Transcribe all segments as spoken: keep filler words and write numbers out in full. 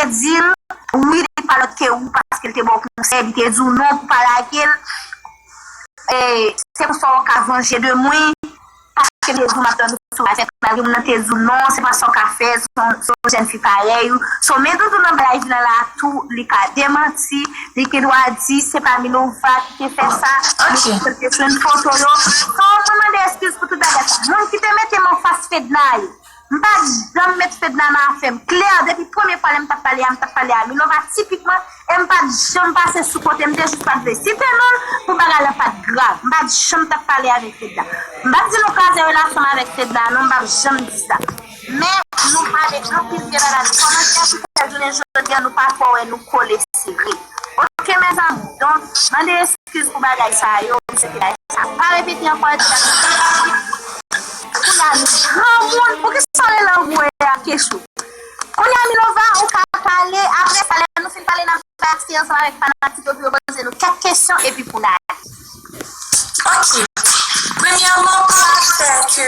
te di l, wi, li pa lòt ke ou, paske l te ba w konsèy, li te di w non pou pa lage l. E, se konsa w ka vanje de mwen, paske m te di w m ap tann ou sou live, malgre moun nan te di w non, se pa sa w ka fè, se yon, se yon jèn fi parèy ou. So, men Doudou nan live nan la tou, li ka demanti, li gen dwa di se pa Milova ki te fè sa, Ok. Milova te jwenn foto yo. So, mwen mande eskiz pou tout bagay sa. Moun ki te mete m anfas Fedna yo, m pa t janm met Fedna nan afè m. Klè, depi premye fwa lè m t ap pale a, m t ap pale a Milova tipikman, e m pa t janm pase sou kote, m te jis pa t vle site non l pou bagay la pa t grav. M pa t janm t ap pale avèk Fedna. M pa t di nou kraze relasyon m avèk Fedna non, m p ap janm di sa. Men, nou pale anpil vye bagay. Kòmantè ki fè jounen jodi a, nou pa twò wè nou kole sere. Ok, mezanmi. Donk, mande eskiz pou bagay sa yo, misye te bay sa. Pa repete ankò, e te bay. Kounye a, nou granmoun, poukisa w rele anvoye a Kechou? Kounye a, Milova, ou ka pale, apre sa, lè nou fin pale, n ap bay aksè ansanm avèk fanatik yo pou yo poze nou kèk kesyon, epi pou n ale. Ok. Premyèman, pa fè ke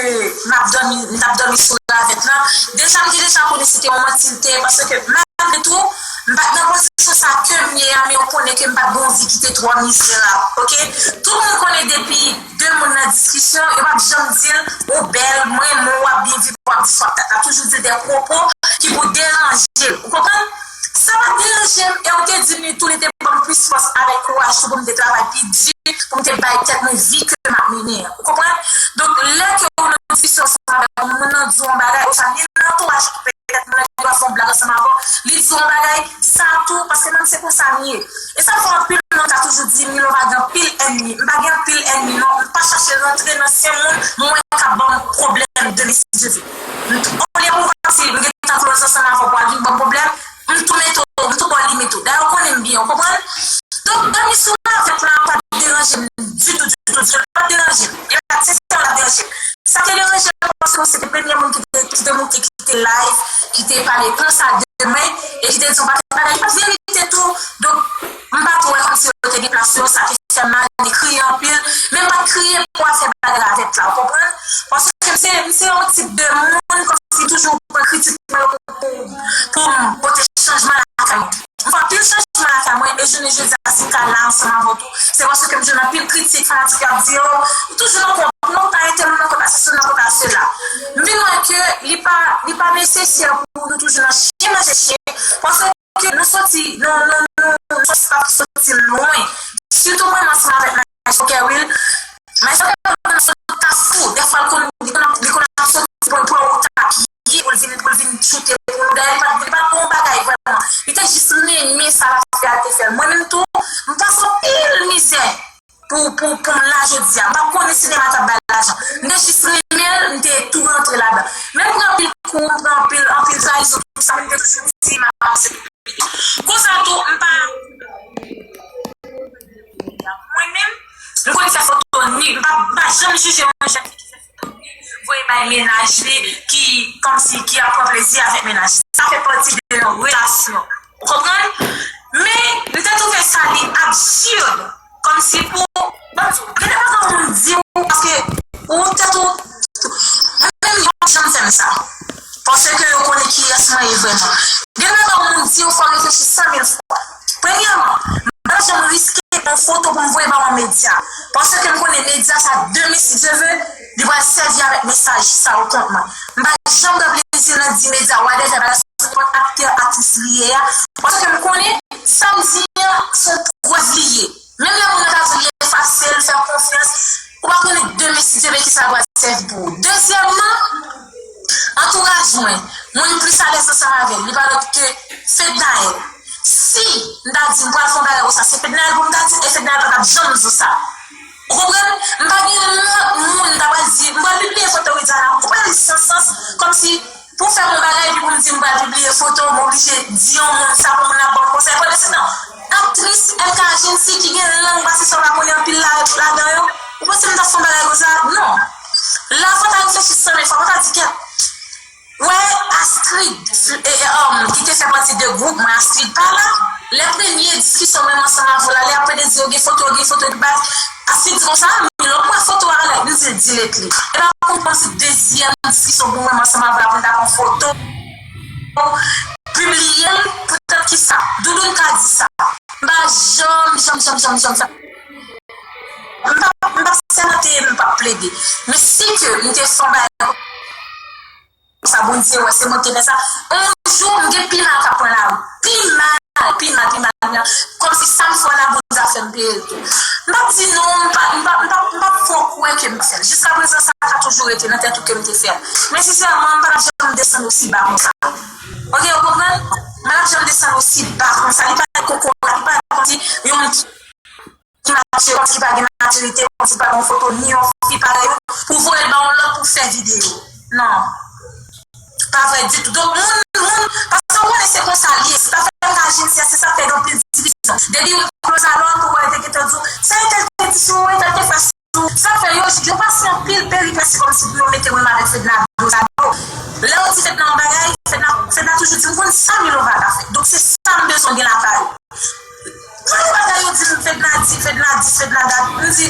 m ap dòmi, m t ap dòmi sou ravèt lan. Deja, m te deja konnen se te yon manti l te ye, paske malgre tou, m pa t nan pozisyon sa ke m ye a, men yo konnen ke m pa t gen yon vi ki te twò mizerab, ok? Tout moun konnen depi de moun nan diskisyon, yo p ap janm di l, ou bèl, m renmen w, w ap byen viv, w ap di sa, w ap dat. L ap toujou di l de pwopo ki pou deranje l. Ou konprann? Sa pa t deranje m, e ou te di m li tou, li te ban m plis fòs avèk kouraj tou pou m te travay pi di, pou m te bay tèt mwen vi ke m ap mennen an. Ou konprann? Donk, lè ke ou nan diskisyon ansanm avèk yon moun, moun nan di w yon bagay, oswa ni nan antouraj ou, petèt moun nan gen dwa fè yon blag ansanm avè w, li di w yon bagay, sa tou, paske menm se konsa m ye. E sa fè anpil moun ka toujou di, Milova gen anpil ènmi. M pa gen anpil ènmi, non. M pa chache rantre nan sen moun mwen k ap ban m pwoblèm demen, si Dye vle. Olye pou m pati, m gen tan close ansanm avè w pou al vin ban m pwoblèm, m Francisco, se te premye moun ki te, ki te monte, ki te live, ki te pale konsa de mwen, e ki te di yon pakèt bagay ki pa t verite tou. Donk, m pa t wè kòmsi yo te gen plas yo, sa te fè m mal, li kriye anpil, men m pa t kriye pou afè bagay ravèt la, ou konprann? Paske m se, m se yon tip de moun, kòmsi toujou pran kritik mwen pou, pou, pou m pote chanjman lakay mwen. M fè anpil chanjman lakay mwen, e jounen jodi a, si m ka la ansanm avè w tou, se paske m jwenn anpil kritik, fanatik yo ap di, "Oh, ou toujou nan kont, non, pa entèl ou nan kont, pa sesi, ou nan kont, pa sela." M vin wè ke li pa, li pa nesesè pou nou toujou nan chen manje chen, paske nou soti, nou, nou, nou, nou soti, soti lwen. Sitou mwen, m ansanm avèk Maestro Kerwil. Maestro Kerwil, mwen soti Kafou. Dèfwa, li konn, li konn, li konn ap soti pou, pou yon wout a pye, pou l vin, pou l vin choute pou nou. Dayè, li pa, li pa bon bagay, vrèman. Li te jis renmen sa l ap fè a, l te fè l. Mwen menm tou, m pase anpil mizè pou, pou, pou m la jodi a. M pa t konnen sinema t ap bay lajan. M te jis renmen l, m te tou rantre ladan. Men m pran anpil kou, m pran anpil, anpil trayizon, tout sa, men m te toujou di m ap pase. Konsa tou, m pa, mwen menm, m konn fè foto ni, m pa, m pa janm jije yon jèn fi ki fè foto ni, voye bay mennaj li, ki, kòmsi, ki ap pran plezi avèk mennaj. Sa fè pati de yon relasyon. Ou konprann? Men, m te twouve sa li absird. Kòmsi pou, ban m di w, gen de bagay moun di w, paske ou tèt ou, mwen menm yo pa janm fè m sa. Paske yo konnen kiyès mwen ye vrèman. Gen de bagay moun di w, fò w reflechi san mil fwa. Premyèman, m pa janm riske yon foto pou m voye ba yon medya. Paske m konnen medya sa, demen, si Dye vle, li pral sèvi avèk mesaj sa yo kont mwen. M pa janm pran plezi nan di medya, whatever, bagay sa, se nenpòt aktè, aktris li ye a. Paske m konnen sa m di an, se yon prèv li ye. Menm lè moun nan ta di l efase l, fè l konfyans, ou pa konnen demen si Dye vle kisa l pral sèvi pou ou. Dezyèmman, antouraj mwen, moun m plis alèz ansanm avè l, li pa lòt ke Fednaelle. Si m ta di m pral fè yon bagay konsa, se Fednaelle pou m ta di, e Fednaelle pa t ap janm di w sa. Ou konprann? M pa gen lòt moun m ta pral di, m pral pibliye foto Widiana, ou konprann, san sans, kòmsi pou fè m yon bagay, epi pou m di m pral pibliye foto, m oblije di yon moun sa pou moun nan ap ban m konsèy. Pandansetan, aktris M K Agency ki gen lang pase sa w pa konnen anpil la, ladan yo, ou panse m t ap fè yon bagay konsa? Non. La, fò w ta reflechi san mil fwa, fò w ta di kèt. Wè, Astrid, e, e, um, ki te fè pati de gwoup mwen, Astrid pa la. Lè premye diskisyon mwen ansanm avè w la, lè apre de di yo gen foto, yo gen foto ki bat, Astrid di konsa, "Milo, pran foto a, like, nou di l delete li." E pa konn kòmsi dezyèm diskisyon pou mwen ansanm avè l, pou n ta pran foto, pibliye l, poutèt kisa? Doudoun ka di sa. M pa janm, janm, janm, janm, janm sa. M pa, m pa sèmante, m pa plede. Men si ke m te fè yon bagay, sa Bondye wè, se mwen ki te fè sa. Yon jou, m gen pi mal k ap pran lari. Pi mal, pi mal, pi mal, pi mal. Kòmsi sa m fè w la, Bondye ap fè m peye l tou. M p ap di non, m p ap, m p ap, m p ap, m p ap fè w kwè ke m pa fè l. Jiskaprezan, sa ka toujou rete nan tèt ou ke m te fè l. Men sensèman, m pa t ap janm desann osi ba konsa. Oke, ou konprann? M pa t ap janm desann osi ba konsa. Li pa t kokorat, li pa t kòmsi yon moun ki ki mache, kòmsi ki pa gen matirite, kòmsi ki pa gen yon foto ni yon fi parèy ou, pou voye l ba yon lòt pou fè videyo. Non. Pa vrè ditou. Donk, moun, moun, paske ou konnen se konsa l ye. Se pa fè m ka jwenn se sa k fè gen anpil divizyon. Depi ou close a lòt, ou wè te gentan di w, sa entèl te di sou ou, entèl te fè sou ou. Sa fè yo, yo pase anpil peripesi kòmsi pou yo mete mwen avèk Fedna dos a dos. Lè yo di Fedna yon bagay, Fedna, Fedna toujou di, "M konn sa Milova ta fè." Donk, se sa m bezwen gen lakay ou. Gade bagay yo di m, Fedna di, Fedna di, Fedna dat. M di,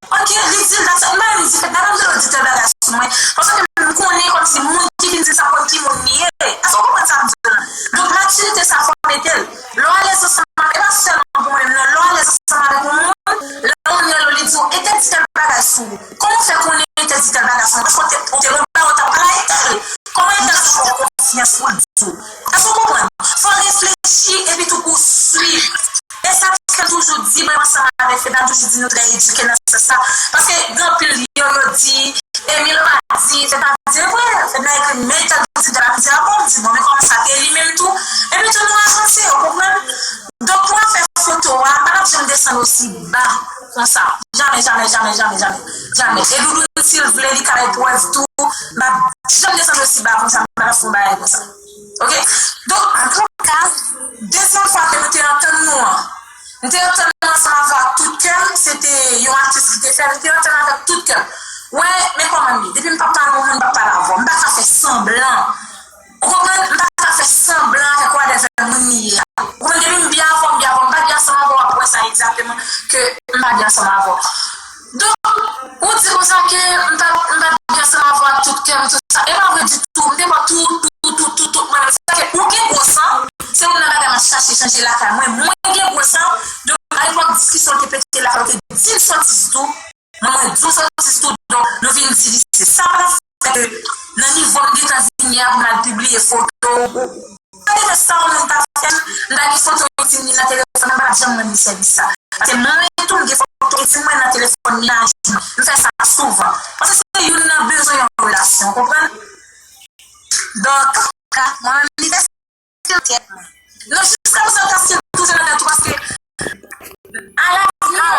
"Ok, li di l dat sa." M pa menm di Fedna, pa m di l di tèl bagay sou mwen. Paske m konnen kòmsi moun ki vin di l sa konn ki moun li ye. Èske w konprann sa m di w la? Donk, matirite sa fò w mete l. Lè w alèz ansanm avèk, e pa sèlman pou mwen menm, non. Lè w alèz ansanm avèk yon moun, lè yon moun rele w, li di w, "Entèl di tèl bagay sou ou." Kòman w fè konnen entèl di tèl bagay sou mwen? Paske w te, w te nan yon bagay, w t ap pale a entèl. Kòman entèl sa fè w konfyans pou l di w? Èske w konprann? Fò w reflechi epi tou pou w swiv. E sa k fè m toujou di, mwen ansanm avèk Fedna, m toujou di nou trè edike nan sans sa. Paske gen anpil yo, yo di, e Milova di, Fedna di, e vre, Fedna ekri, men tèl moun di tèl, m di, a bon, m di, bon, men kòman sa te li menm tou? Epi tou nou avanse, ou konprann? Donk, pou afè foto a, m pa t ap janm desann osi ba konsa. Jamè, jamè, jamè, jamè, jamè. Jamè. E Doudoune, si l vle, li ka bay prèv tou. M pa t janm desann osi ba konsa, m pa t ap fè yon bagay konsa. Oke? Donk, antouka, dezyèm fwa ke nou te antann nou an, m te antann nou ansanm avè w ak tout kè m, se te yon atis ki te fè l, m te antann avèk tout kè m. Wè, men kòman m ye. Depi m p ap pale yon moun, m p ap pale avè w. M pa ka fè sanblan. Ou konprann? M pa ka fè sanblan avèk ou, avèk moun m ye a. Ou konprann? Depi m byen avè w, m byen avè w. M pa byen ansanm avè w, w ap wè sa egzakteman ke m pa byen ansanm avè w. Donk, ou di konsa ke m pa, m pa byen ansanm avè w ak tout kè m, tout sa. E pa vre ditou. M te ba w tout, tout, tout, tout, tout mwen menm. Sa ke ou gen gwo san, se youn nan bagay m ap chache chanje lakay mwen. Mwen gen gwo san, donk, alepòk diskisyon te pete lakay ou, te di m sòti ditou. Mwen, mwen di w sòtis tou, donk, nou vin di li se sa pa fè ke nan nivo m gentan vin ye a pou m al pibliye foto ou. Sa te fè sa yon moun ta fè m, m ta gen foto entim li nan telefòn mwen, m pa t janm rann li sèvis sa. Paske mwen tou, m gen foto entim mwen nan telefòn li nan ajou mwen. M fè sa souvan. Paske se youn nan bezwen yon relasyon, w konprann? Donk, mwen menm, li te nan tèt mwen. Non, jiska prezan, l ta still toujou nan tèt ou, paske alafen,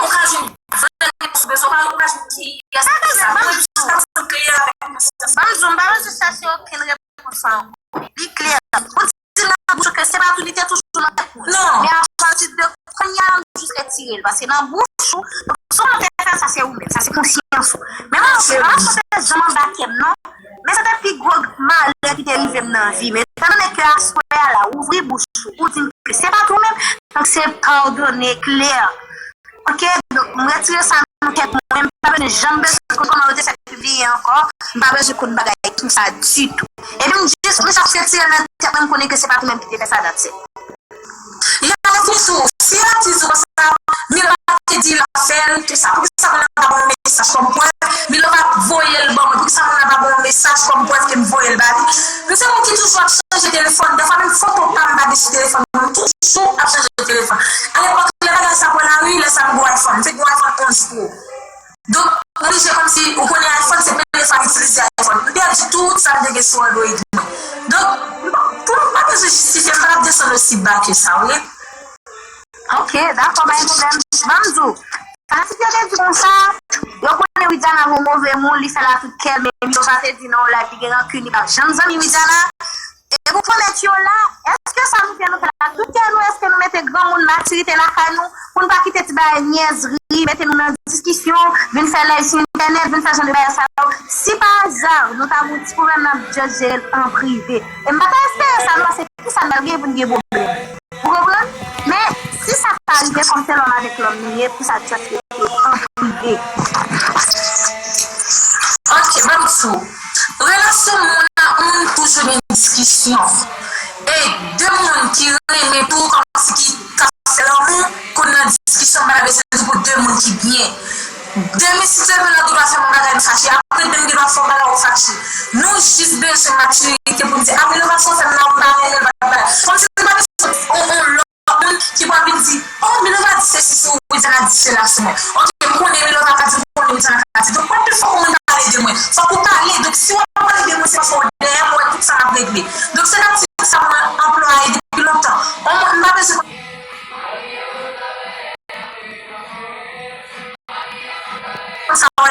ou ka jwenn vrè repons ou bezwen, ou ka jwenn kiyès ki fè sa. Mwen, jiska prezan, m klè avèk konsyans mwen. Ban m di w, m pa bezwen chèche okenn repons ankò. Li klè. Ou di nan bouch ou ke se pa tou, li te toujou nan tèt mwen. Non. Men apati de kounye a, m jis retire l, paske nan bouch ou, si w te fè sa, se ou menm, sa se konsyans ou. Men mwen, se pa paske w te janm anba kè m, non. Men se te pi gwo malè ki te rive m nan vi m. Etan done ke aswè a la, ou ouvri bouch ou, ou di m ke se pa tou menm, donk se padone klè. Oke, donk m retire sa nan tèt mwen, m pa bezwen janm bezwen konn kòman yo te fè pibliye ankò, m pa bezwen konn bagay konsa ditou. Epi m jis, m jis retire l nan tèt mwen, m konnen ke se pa tou menm ki te fè sa, that's it. Ya, epi tou, si atis di konsa, Milova te di l ap fè l, tout sa. Poukisa moun nan pa ba w mesaj kòm prèv? Milova voye l ban mwen. Poukisa moun nan pa ba w mesaj kòm prèv ke m voye l ba li? M se moun ki toujou ap chanje telefòn. Dèfwa menm foto pa m pa gen sou telefòn mwen. M toujou ap chanje telefòn. Alepòk, lè bagay sa pran lari, lè sa m gen iPhone. M te gen iPhone onz Pro. Donk, oblije kòmsi ou konnen iPhone, se premye fwa m itilize iPhone. M pèdi tout sa m te gen sou Android mwen. Donk, pou m pa bezwen jistifye, m pa t ap desann osi ba ke sa, wi. Ok, dakò, pa gen pwoblèm. Ban m di w, sa tip yo te di konsa, yo konnen Widiana gon move moun, li fè l a tout kè l, men Milova te di nan yon live li gen rankin, li p ap janm zanmi Widiana. E pou pwomèt yo la, èske sa nou fè, nou fè l ak tout kè nou? Èske nou mete granmoun, matirite lakay nou pou n pa kite ti bagay nyèzri, mete nou nan diskisyon, vin fè live sou entènèt, vin fè jan de bagay sa yo? Si pa aza nou ta gen yon ti pwoblèm, n ap just jere l an prive. E m pa ta espere sa, non, paske kisa n pral gen pou n gen pwoblèm? Ou konprann? Men, si sa ta rive, kòm se lòm avèk lòm nou ye, pou sa just rete an prive. Ok, ban m di w. Relasyon moun ak moun toujou gen diskisyon. E de moun ki renmen tou, kòmsi ki ka fè lanmou, konn nan diskisyon, m pa ta bezwen di pou de moun ki byen. Demi sitwayen nan dwa fè m yon bagay m fache. Apre demen gen dwa fè yon bagay ou fache. Nou jis bezwen matirite pou n di, a, Milova sa w fè m la, m pa renmen l, bla, bla, bla. Kòmsi nou pa bezwen yon, yon lòt moun ki pral vin di, oh, Milova di sesi sou ou, Widiana di sela sou mwen. Ok, m konnen Milova ka di, m konnen Widiana ka di. Donk, pa pli fòk yon moun pale de mwen. Fòk ou pale. Donk, si w ap pale de mwen, se paske w dèyè m, ou wè tout sa m ap regle. Donk, se taktik sa mwen anplwaye depi lontan. Yon moun, m pa bezwen konn sa w